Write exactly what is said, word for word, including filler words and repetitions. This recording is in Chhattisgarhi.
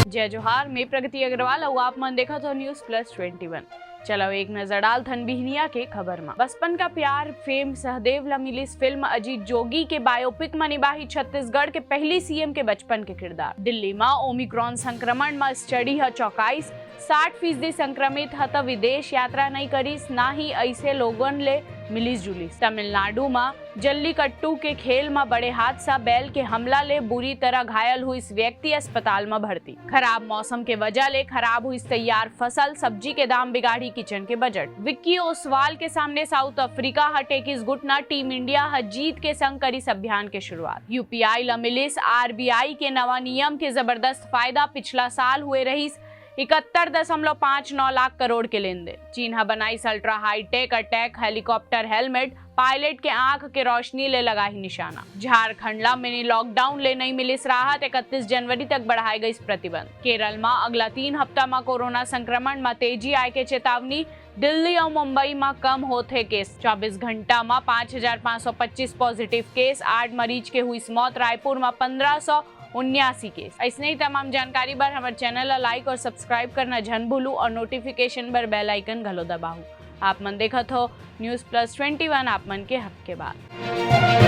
जय जोहार, मैं प्रगति अग्रवाल अउ आप मन देखत हो News Plus Twenty One। चलो एक नजर डालथन बिहनिया के खबर म। बचपन का प्यार फेम सहदेव ला मिलिस फिल्म अजीत जोगी के बायोपिक म निभाही छत्तीसगढ़ के पहली सीएम के बचपन के किरदार। दिल्ली म ओमिक्रॉन संक्रमण म study ह चौंकाइस, साठ फीसदी संक्रमित ह त विदेश यात्रा नइ करिस, ना ही अइसे लोगन ले मिलिस जुलिस। तमिलनाडु म जल्लीकट्टू के खेल म बड़े हादसा, बैल के हमला ले बुरी तरह घायल हुइस व्यक्ति, अस्पताल म भर्ती। खराब मौसम के वजह ले खराब हुइस तैयार फसल, सब्जी के दाम बिगाड़ी किचन के बजट। विक्की ओसवाल के सामने साउथ अफ्रीका ह टेकिस घुटना, टीम इंडिया ह जीत के संग करिस अभियान के शुरुआत। यूपीआई ल मिलिस आरबीआई के नवा नियम के जबरदस्त फायदा, पिछला साल हुए रहिस इकहत्तर दशमलव पाँच नौ लाख करोड़ के लेन देन। चीन ह बनाइस ultra hi tech attack helicopter helmet, pilot के आंख के रोशनी ले लगाही निशाना। झारखंड ला मिनी लॉकडाउन ले नई मिलिस राहत, इकतीस जनवरी तक बढ़ाए गइस प्रतिबंध। केरल म अगला तीन हफ्ता म कोरोना संक्रमण म तेजी आए के चेतावनी, दिल्ली अउ मुंबई म कम होत हे केस। चौबीस घंटा म पाँच हजार पाँच सौ पच्चीस पॉजिटिव केस, आठ मरीज के हुइस मौत, रायपुर म पंद्रह सौ उन्यासी केस। अइसने ही तमाम जानकारी बर हमर चैनल ला लाइक और सब्सक्राइब करना झन भूलू और नोटिफिकेशन बर बेल आइकन घलो दबाहू। आप मन देखत हो News Plus Twenty One, आप मन के हक के बात।